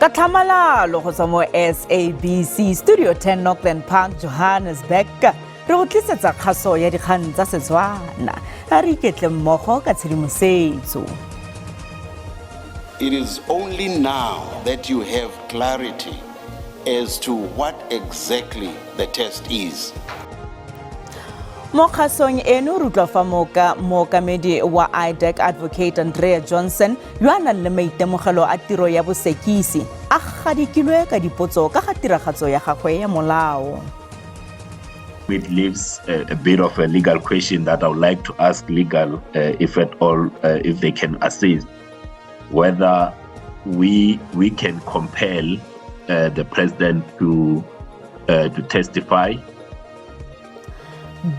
Ka tlhamalalo go tswa mo SABC Studio 10 Northland Park, Johannesburg, re go tlisetsa kgaso ya dikgang tsa Setswana. A re iketle mmogo ka tshedimosetso. It is only now that you have clarity as to what exactly the test is. Mo kgasong eno re utlwa fa mookamedi wa IDAC Advocate Andrea Johnson yo a nang le maitemogelo a tiro ya bosekisi a gadikilwe ka dipotso ka ga tiragatso ya gagwe ya molao. It leaves a bit of a legal question that I would like to ask legal, if at all, if they can assist, whether we can compel the president to testify.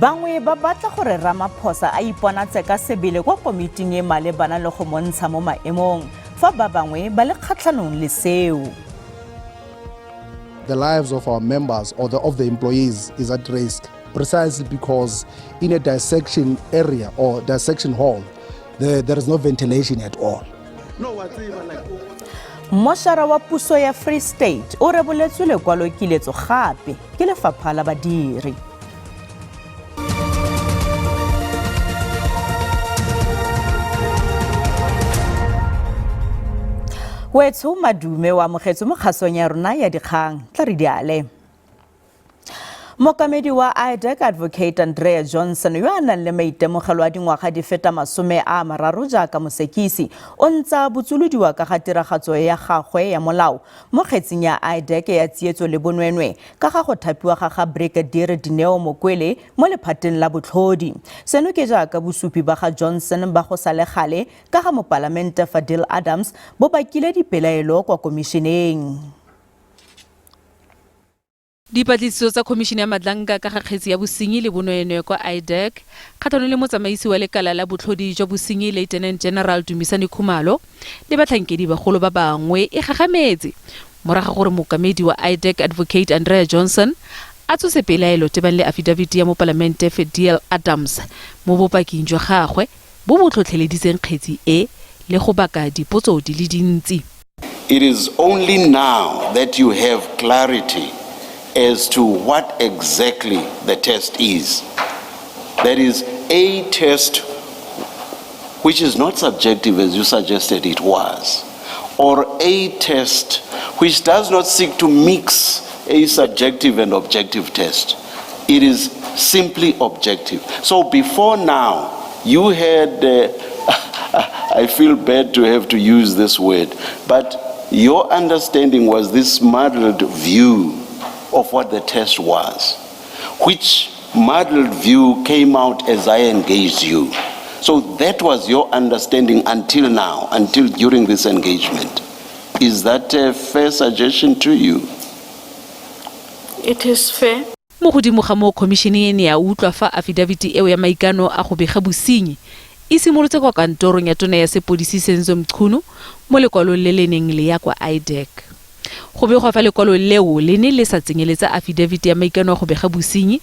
Bangwe ba batla gore Ramaphosa a iponatse ka sebele kwa komiting e malebana le go montsha mo maemong, fa ba bangwe ba le kgatlhanong le seo. The lives of our members or of the employees is at risk, precisely because in a dissection area or dissection hall, there is no ventilation at all. Mošara wa puso ya Free State o reboletswe lekwalokiletso gape ke lefapha la badiri. Wetsho madume o amogetswe mo kgasong ya rona ya dikgang, tla re diale. Mookamedi wa IDAC Advocate Andrea Johnson yo a nang le maitemogelo a dingwaga di feta 30 jaaka mosekisi o ntse a botsolodiwa ka ga tiragatso ya gagwe ya molao mo kgetsing ya IDAC ya tsietso le bonweenwee ka ga go thapiwa ga ga Brigadier Dineo Mokwele mo lephateng la botlhodi. Seno ke jaaka bosupi ba ga Johnson ba go sa le gale ka ga mopalamente Fadil Adams bo bakile dipelaelo kwa komišeneng. Dipatlisiso tsa Khomišene ya Madlanka ka ga kgetsi ya bosenyi le bonweenwee kwa IDAC kgatlhanong le motsamaisi wa lekala la botlhodi jwa bosenyi Lieutenant General Dumisani Khumalo le batlhankedi bagolo ba bangwe e gagametse morago ga gore mookamedi wa IDAC Advocate Andrea Johnson a tsose pelaelo tebang le afidafiti ya mopalamente Fadiel Adams mo bopaking jwa gagwe bo bo tlhotlheleditseng kgetsi e le go baka dipotso di le dintsi. It is only now that you have clarity as to what exactly the test is. That is a test which is not subjective as you suggested it was, or a test which does not seek to mix a subjective and objective test. It is simply objective. So before now, you had, I feel bad to have to use this word, but your understanding was this muddled view of what the test was, which muddled view came out as I engaged you. So that was your understanding until now, until during this engagement. Is that a fair suggestion to you? It is fair. Mo godimo ga moo, khomišene e ne ya utlwa fa afidafiti eo ya maikano a go bega bosenyi e simolotse kwa kantorong ya tona ya sepodisi Senzo Mchunu mo lekwalong le le neng le ya kwa IDAC. Go begwa fa lekwalo leo le ne le sa tsenyeletsa afidafiti ya maikano a go bega bosenyi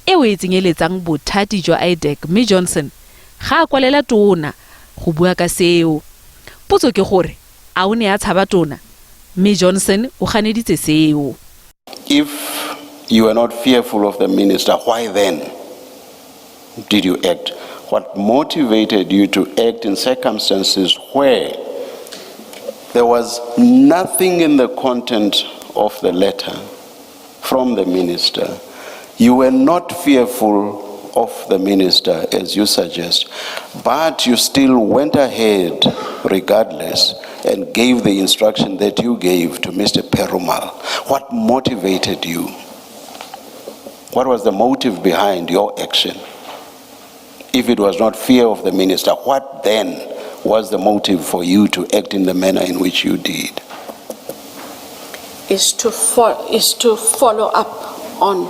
eo e tsenyeletsang bothati jwa IDAC, mme Johnson ga a kwalela tona go bua ka seo. Potso ke gore a o ne a tshaba tona, mme Johnson o ganeditse seo. If you were not fearful of the minister, why then did you act? What motivated you to act in circumstances where there was nothing in the content of the letter from the minister? You were not fearful of the minister, as you suggest, but you still went ahead regardless and gave the instruction that you gave to Mr. Perumal. What motivated you? What was the motive behind your action? If it was not fear of the minister, what then was the motive for you to act in the manner in which you did? Is to follow up on,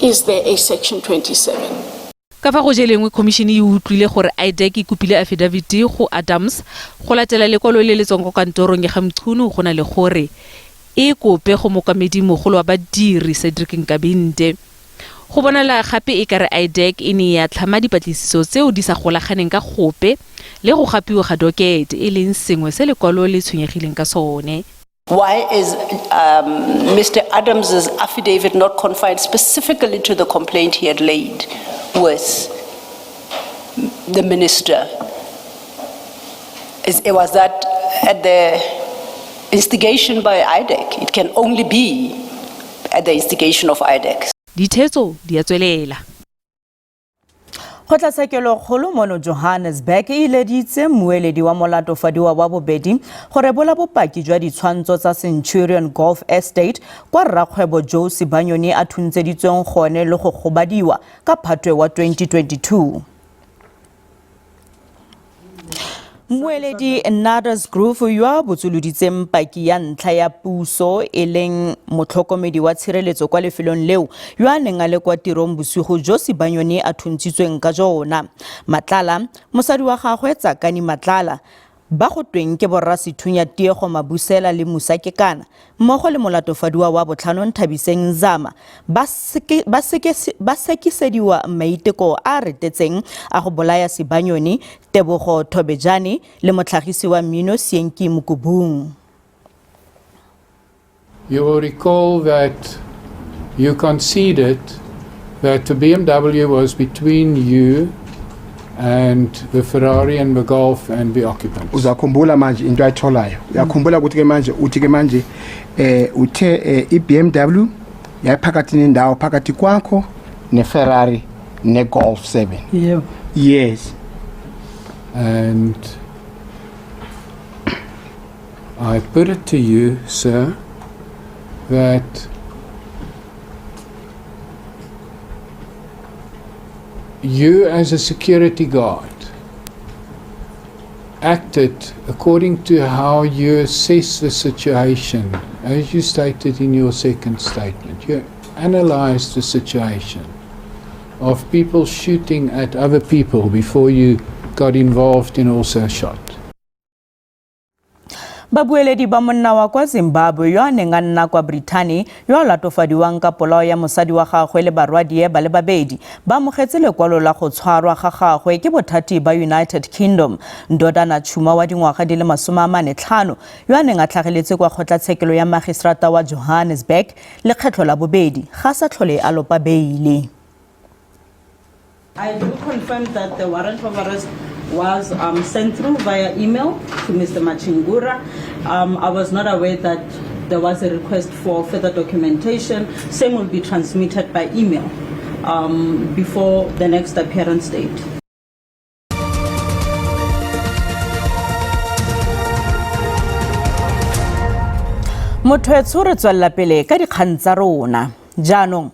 is there a Section 27? Ka fa go jelengwe, khomišene e utlwile gore IDAC e kopile afidafiti go Adams go latela lekwalo le le tswang kwa kantorong ya ga Mchunu go na le gore e kope go mookamedi mogolo wa badiri Cedric Nkabinde. Go bonala gape e kare IDAC e ne ya tlhama dipatlisiso tseo di sa golaganeng ka gope le go gapiwa ga dokete, e leng sengwe se lekwalo le tshwenyegileng ka sone. Why is Mr. Adams's affidavit not confined specifically to the complaint he had laid with the minister? Was that at the instigation by IDAC? It can only be at the instigation of IDAC. Ditheetso di a tswelela. Kgotlatshekelokgolo mono Johannesburg e ileditse mmueledi wa molatofadiwa wa bobedi go rebola bopaki jwa ditshwantsho tsa Centurion Golf Estate kwa rrakgwebo Joe Sibanyoni a thuntseditsweng gone le go gobadiwa ka Phatwe wa 2022. Mmueledi Nadas Groove yo a botsoloditseng paki ya ntlha ya puso e leng motlhokomedi wa tshireletso kwa lefelong leo yo a neng a le kwa tirong bosigo jo Sibanyoni a thuntshitsweng ka jona. Matlala, mosadi wa gagwe Tsakani Matlala, ba go tweng ke borra sethunya Tiego Mabusela le Musa Kekana mmogo le molatofadiwa wa botlhano Nthabiseng Nzama ba sekisediwa maiteko a retetseng a go bolaya Sibanyoni, Tebogo Thobejane le motlhagisi wa mmino Seenki Mokubung. You will recall that you conceded that the BMW was between you and the Ferrari and the Golf and the occupants. Uzakhumbula manje into ayitholayo. Uyakhumbula ukuthi ke manje uthi ke manje uthe iBMW yayiphakathi nendawo phakathi kwakho neFerrari neGolf 7. Yebo. Yes. And I put it to you, sir, that you as a security guard acted according to how you assess the situation, as you stated in your second statement. You analyzed the situation of people shooting at other people before you got involved in also shot. Babueledi ba monna wa kwa Zimbabwe yo a neng a nna kwa Britain yo a latofadiwang ka polao ya mosadi wa gagwe le barwadie ba le babedi ba amogetse lekwalo la go tshwarwa ga gagwe ke bothati ba United Kingdom. Ndodana Chuma wa dingwaga di le 45 yo a neng a tlhageletse kwa kgotlatshekelo ya magistrata wa Johannesburg lekgetlho la bobedi ga sa tlhole a lopa beile. I do confirm that the warrant of arrest was sent through via email to Mr. Machingura. I was not aware that there was a request for further documentation. Same will be transmitted by email before the next appearance date. Motho re tswella pele ka dikgang tsa rona. Jaanong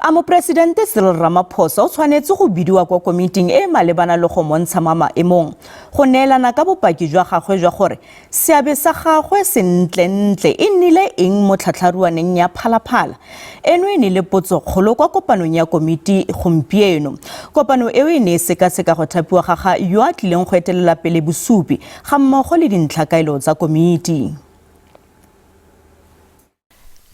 a moporesidente Cyril Ramaphosa o tshwanetse go bidiwa kwa komiting e malebana le go montsha mo maemong go neelana ka bopaki jwa gagwe jwa gore seabe sa gagwe sentlentle e nnile eng mo tlhatlharuaneng ya Phalaphala. Eno e ne le potso kgolo kwa kopanong ya komiti gompieno. Kopano eo e ne e sekaseka go thapiwa ga ga yo a tlileng go etelela pele bosupi ga mmogo le dintlhakaelo tsa komiti.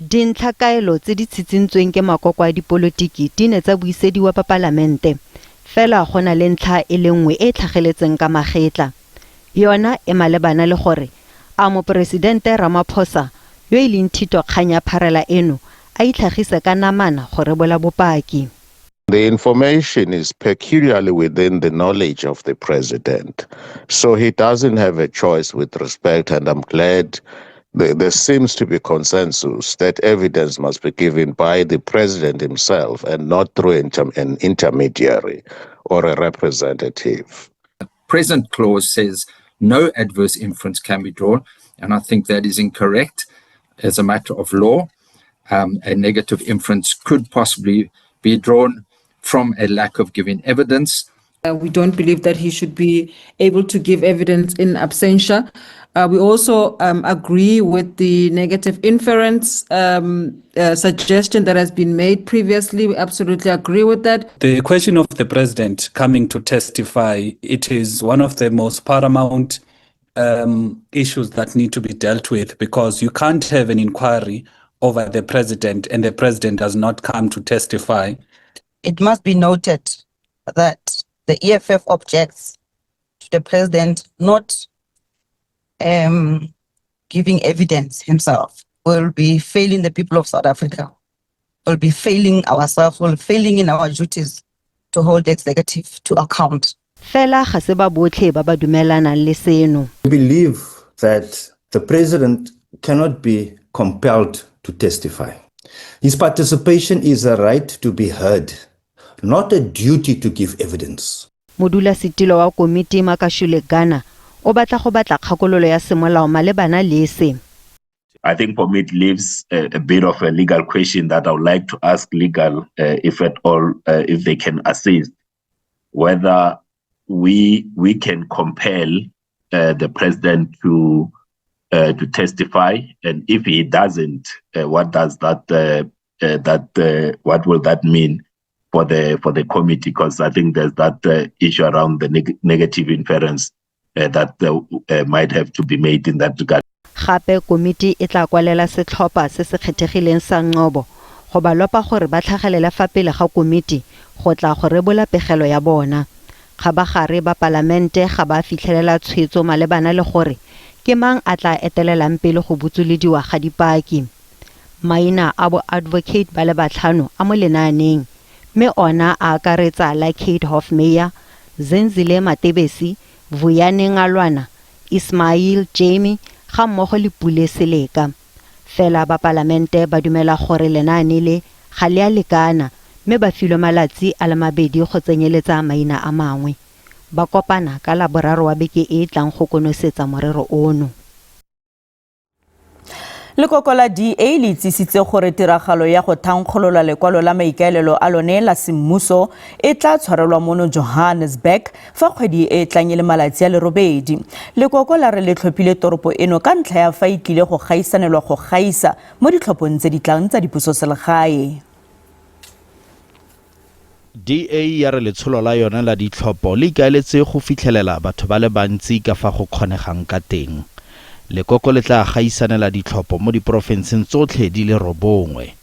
Dintlhakaelo tse di tshitshintsweng ke makoko a dipolotiki di ne tsa buisediwa palamente. Fela go na le ntlha e le nngwe e tlhageletseng ka magetla. Yona e malebana le gore a moporesidente Ramaphosa yo e leng thitokgang ya pharela eno a itlhagise ka namana go rebola bopaki. The information is peculiarly within the knowledge of the president. So he doesn't have a choice with respect, and I'm glad there seems to be consensus that evidence must be given by the president himself and not through an intermediary or a representative. The present clause says no adverse inference can be drawn, and I think that is incorrect as a matter of law. A negative inference could possibly be drawn from a lack of giving evidence. We don't believe that he should be able to give evidence in absentia. We also agree with the negative inference suggestion that has been made previously. We absolutely agree with that. The question of the president coming to testify, it is one of the most paramount issues that need to be dealt with, because you can't have an inquiry over the president and the president does not come to testify. It must be noted that the EFF objects to the president not giving evidence himself, will be failing the people of South Africa, will be failing ourselves, will be failing in our duties to hold the executive to account. Fela ga se ba botlhe ba ba dumelanang le seno. We believe that the president cannot be compelled to testify. His participation is a right to be heard, not a duty to give evidence. Modulasetilo wa komiti Makashule Gana o batla go batla kgakololo ya semolao malebana le se. I think for me it leaves a bit of a legal question that I would like to ask legal, if at all, if they can assist, whether we can compel the president to testify, and if he doesn't, what does that, that what will that mean for the committee? Because I think there's that issue around the negative inference that might have to be made in that regard. Gape komiti e tla kwalela setlhopha se se kgethegileng sa Ngcobo go ba lopa gore ba tlhagelele fa pele ga komiti go tla go rebola pegelo ya bona. Kgabagare ba palamente ga ba fitlhelela tshwetso malebana le gore ke mang a tla etelelang pele go botsolodiwa ga dipaki. Maina a bo advocate ba le batlhano a mo lenaaneng mme ona a akaretsa la Kate Hofmeyr, Zenzile Matebesi, Vuyani Ngalwana, Ismail Jamie ga mmogo le Pule Seleka. Fela ba palamente ba dumela gore lenaane le ga le a lekana mme ba filwe malatsi a le mabedi go tsenyeletsa maina a mangwe. Ba kopana ka Laboraro wa beke e e tlang go konosetsa morero ono. Lekoko la DA le itsisitse gore tiragalo ya go thankgolola lekwalo la maikaelelo a lone la semmuso e tla tshwarelwa mono Johannesburg fa kgwedi e tlang e le malatsi a le 8. Lekoko la re le tlhophile toropo eno ka ntlha ya fa e tlile go gaisanelwa go gaisa mo ditlhophong tse di tlang tsa dipusoselegae. DA ya re letsholo la yone la ditlhopho le ikaeletse go fitlhelela batho ba le bantsi ka fa go kgonegang ka teng. Lekoko le tla gaisanela ditlhopho mo diporofenseng tsotlhe di le 9.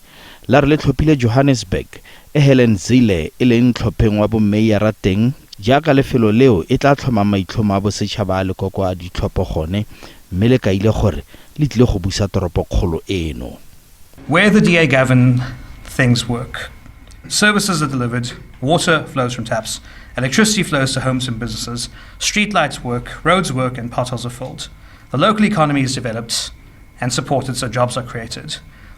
La re le tlhophile Johannesburg e Helen Zille e leng tlhopheng wa bommeiyara teng jaaka lefelo leo e tla tlhomang maitlhomo a bosetšhaba a lekoko a ditlhopho gone, mme le kaile gore le tlile go busa toropokgolo eno. Where the DA govern, things work. Services are delivered, water flows from taps, electricity flows to homes and businesses, streetlights work, roads work, and potholes are filled. The local economy is developed and supported so jobs are created.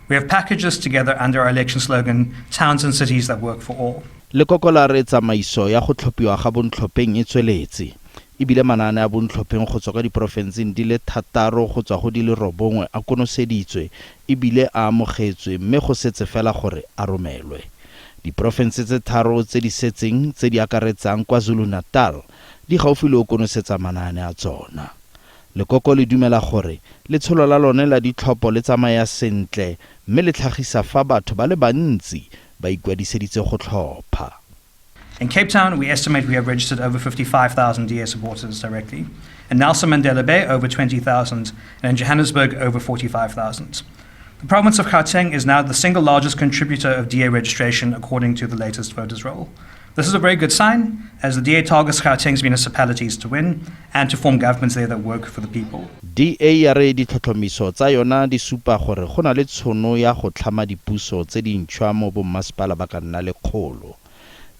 We have packaged this together under our election slogan, Towns and Cities That Work for All. Lekoko la re tsamaiso ya go tlhophiwa ga bontlhopheng e tsweletse ebile manaane a bontlhopheng go tswa kwa diporofenseng di le 6 go tswa go di le 9 a konoseditswe ebile a amogetswe, mme go setse fela gore a romelwe. Diporofense tse 3 tse di setseng tse di akaretsang KwaZulu-Natal di gaufi le o konosetsa manaane a tsona. Lekoko le dumela gore letsholo la lone la ditlhopho le tsamaya sentle mme le tlhagisa fa batho ba le bantsi ba ikwadiseditse go tlhopha. In Cape Town, we estimate we have registered over 55,000 DA supporters directly. In Nelson Mandela Bay, over 20,000, and in Johannesburg, over 45,000. The province of Gauteng is now the single largest contributor of DA registration according to the latest voters' roll. This is a very good sign, as the DA targets Gauteng's municipalities to win and to form governments there that work for the people. DA ya re ditlhotlhomiso tsa yona di supa gore go na le tšhono ya go tlhama dipuso tse dintšhwa mo bommasepala ba ka nna 100.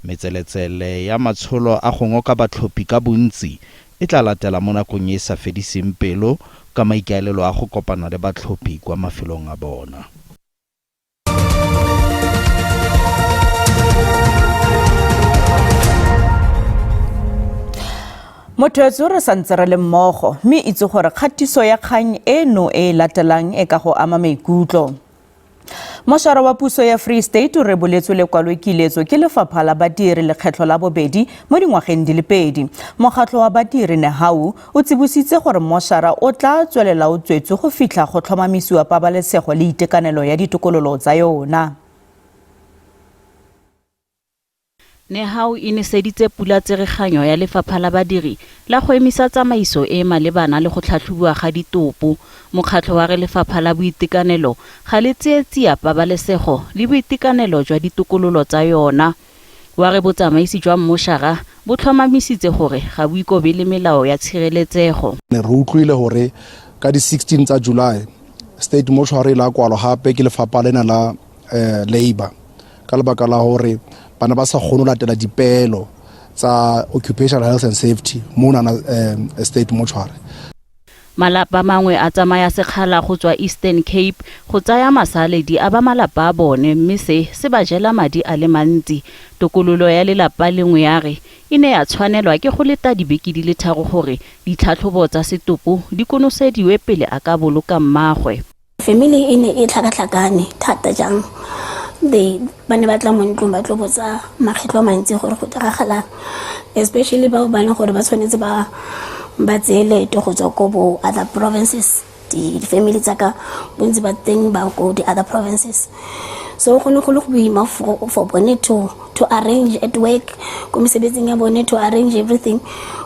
Metseletsele ya matsholo a go ngoka batlhophi ka bontsi e tla latela mo nakong e e sa fediseng pelo ka maikaelelo a go kopana le batlhophi kwa mafelong a bona. Motho re santse re le mmogo mme itse gore kgatiso ya kgang eno e e latelang e ka go ama maikutlo. Mošara wa puso ya Free State o reboletswe lekwalokiletso ke lefapha la badiri lekgetlho la bobedi mo dingwageng di le 2. Mokgatlho wa badiri Nehawu o tsibositse gore mošara o tla tswelela o tswetswe go fitlha go tlhomamisiwa pabalesego le itekanelo ya ditokololo tsa yona. Nehawu e neseditse pula tsereganyo ya lefapha la badiri la go emisa tsamaiso e e malebana le go tlhatlhobiwa ga ditopo. Mokgatlho wa re lefapha la boitekanelo ga le tseye tsia pabalesego le boitekanelo jwa ditokololo tsa yona. Wa re botsamaisi jwa mmošara bo tlhomamisitse gore ga bo ikobele melao ya tshireletsego. Re utlwile gore Ka di-16 tsa July, state mortuary e la kwalwa gape ke lefapha lena la labor ka lebaka la gore ba ne ba sa kgone go latela dipeelo tsa occupational health and safety mo nana state mortuary. Malapa mangwe a tsamaya sekgala go tswa Eastern Cape go tsaya masaledi a ba malapa a bone mme se se ba jela madi a le mantsi. Tokololo ya lelapa lengwe ya re e ne ya tshwanelwa ke go leta dibeke di le tharo gore ditlhatlhobo tsa setopo di konosediwe pele a ka boloka mmagwe. Family e ne e tlhakatlhakane thata jang. They ba ne ba tla mo ntlong ba tlo botsa makgetlho a mantsi gore go diragalang, especially bao ba leng gore ba tshwanetse ba ba tseye leeto go tswa ko bo other provinces. Di-family tsa ka bontsi ba teng ba ko di-other provinces, so go ne go le go boima for bone to arrange at work, ko mesebetsing ya bone, to arrange everything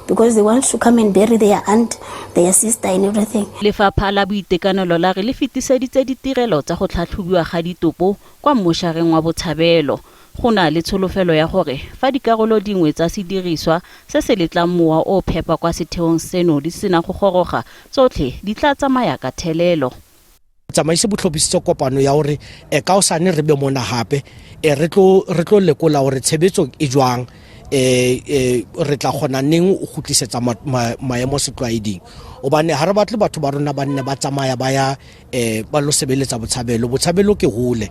because they want to come and bury their aunt, their sister and everything. Lefapha la Boitekanelo la re le fetiseditse ditirelo tsa go tlhatlhobiwa ga ditopo kwa mmošareng wa Botshabelo. Go na le tsholofelo ya gore fa dikarolo dingwe tsa sediriswa se se letlang mowa o phepa kwa setheong seno di sena go goroga, tsotlhe di tla tsamaya ka thelelo. Tsamaise bo tlhophisitse kopano ya gore ka osane re be mona gape, re tlo lekola gore tshebetso e jwang, re tla kgona neng go kgutlisetsa maemo setlwaeding, obane ha re batle batho ba rona ba nne ba tsamaya ba ya ba lo sebeletsa Botshabelo. Botshabelo ke hole.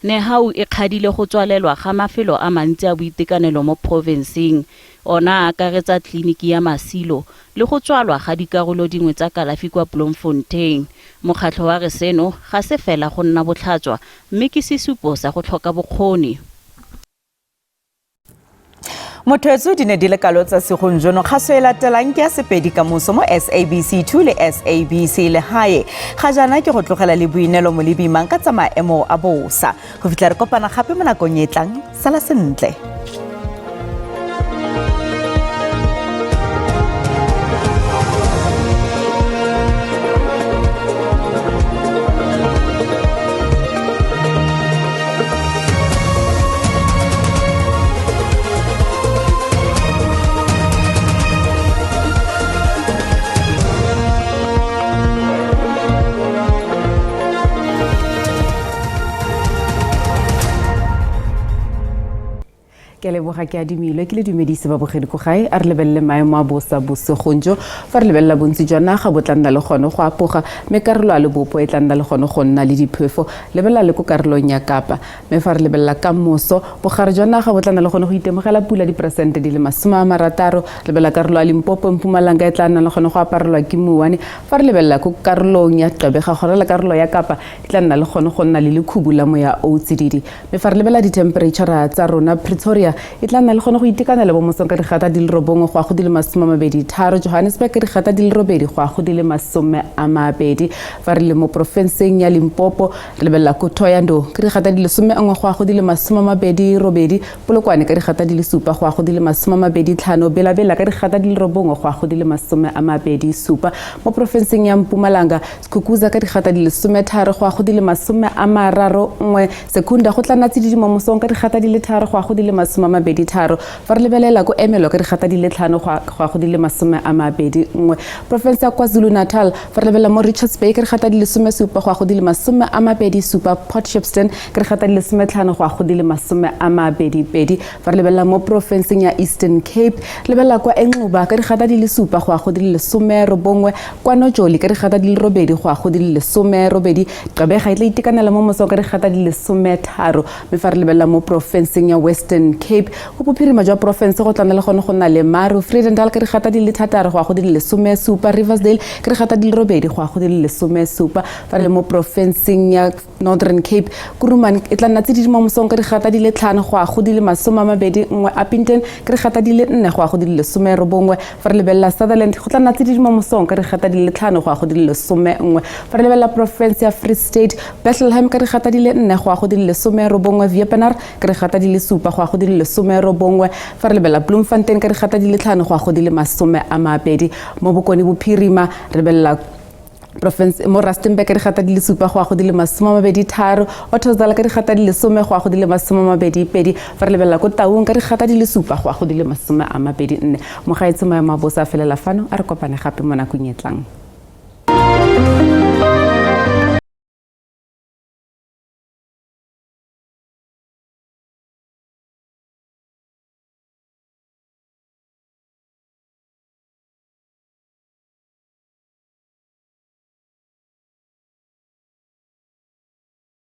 Nehawu e kgadile go tswalelwa ga mafelo a mantsi a boitekanelo mo porofenseng. Ona a akaretsa tleliniki ya Masilo le go tswalwa ga dikarolo dingwe tsa kalafi kwa Bloemfontein. Mokgatlho wa re seno ga se fela go nna botlhatswa mme ke sesupo sa go tlhoka bokgoni. Motho di ne di le kalo tsa segong jono. Kgaso e latelang ke ya Sepedi ka moso mo SABC 2 le SABC Lehae. Ga jaana ke go tlogela le Boinelo Molebimang ka tsa maemo a bosa. Go fitlha re kopana gape mo nakong e tlang, sala sentle. Ke leboga ke adimilwe ke le dumedise babogedi ko gae. A re lebelele maemo a bosa bosegong jo. Fa re lebelela, bontsi jwa naga bo tla nna le gone go apoga, mme karolo ya lebopo e tla nna le gone go nna le diphefo, lebelela le ko karolong ya Kapa. Mme fa re lebelela ka moso, bogare jwa naga bo tla nna le gone go itemogela pula diperesente di le 60. Lebelela karolo ya Limpopo, Mpumalanga e tla nna le gone go aparelwa ke mouwane. Fa re lebelela ko karolong ya Gqeberha gore le karolo ya Kapa di tla nna le gone go nna le lekhubu la moya o tsididi. Mme fa re lebelela di-temperature tsa rona, Pretoria e tla nna le gone go itekanela mo mosong ka digata di le 9 go ya go di le 23, Johannesburg ka digata di le 8 go ya go di le 20. Fa re le mo porofenseng ya Limpopo, re lebelela ko Thohoyandou ka digata di le 11 go ya go di le 28, Polokwane ka digata di le 7 go ya go di le 25, Bela-Bela ka digata di le 9 go ya go di le 27. Mo porofenseng ya Mpumalanga, Skukuza ka digata di le 13 go ya go di le 31, Secunda go tla nna tsididi mo mosong ka digata di le 3 go ya go di le 23. Fa re lebelela ko Ermelo ka digata di le 5 go ya go di le 21. Porofense ya KwaZulu Natal, fa re lebelela mo Richards Bay ka digata di le 17 go ya go di le 27, Port Shepstone ka digata di le 15 go ya go di le 22. Fa re lebelela mo porofenseng ya Eastern Cape, lebelela kwa Enxuba ka digata di le 7 go ya go di le 19, kwa Nojoli ka digata di le 8 go ya go di le 18. Gqeberha e tla itekanela mo mosong ka digata di le 13. Mme fa re lebelela mo porofenseng ya Western Cape, go bophirima jwa porofense go tla nna le gone go nna le maru, Vredendal ka digata di le 6 go ya go di le 17, Riversdale ka digata di le 8 go ya go di le 17. Fa re le mo porofenseng ya Northern Cape, Kuruman e tla nna tsididi mo mosong ka digata di le 5 go ya go di le 21, Upington ka digata di le 4 go ya go di le 19. Fa re lebelela Sutherland, go tla nna tsididi mo mosong ka digata di le 5 go ya go di le 11. Fa re lebelela porofense ya Free State, Bethlehem ka digata di le 4 go ya go di le 19, Wepener ka digata di le 7 go ya go di le 19. Fa re lebelela Bloemfontein ka digata di le 5 go ya go di le 20. Mo Bokone Bophirima, re lebelela province mo Rustenburg ka digata di le 7 go ya go di le 23, Ottosdal ka digata di le 10 go ya go di le 22. Fa re lebelela ko Taung ka digata di le 7 go ya go di le 24. Mogaetsho, maemo a bosa a felela fano. A re kopane gape mo nakong e tlang.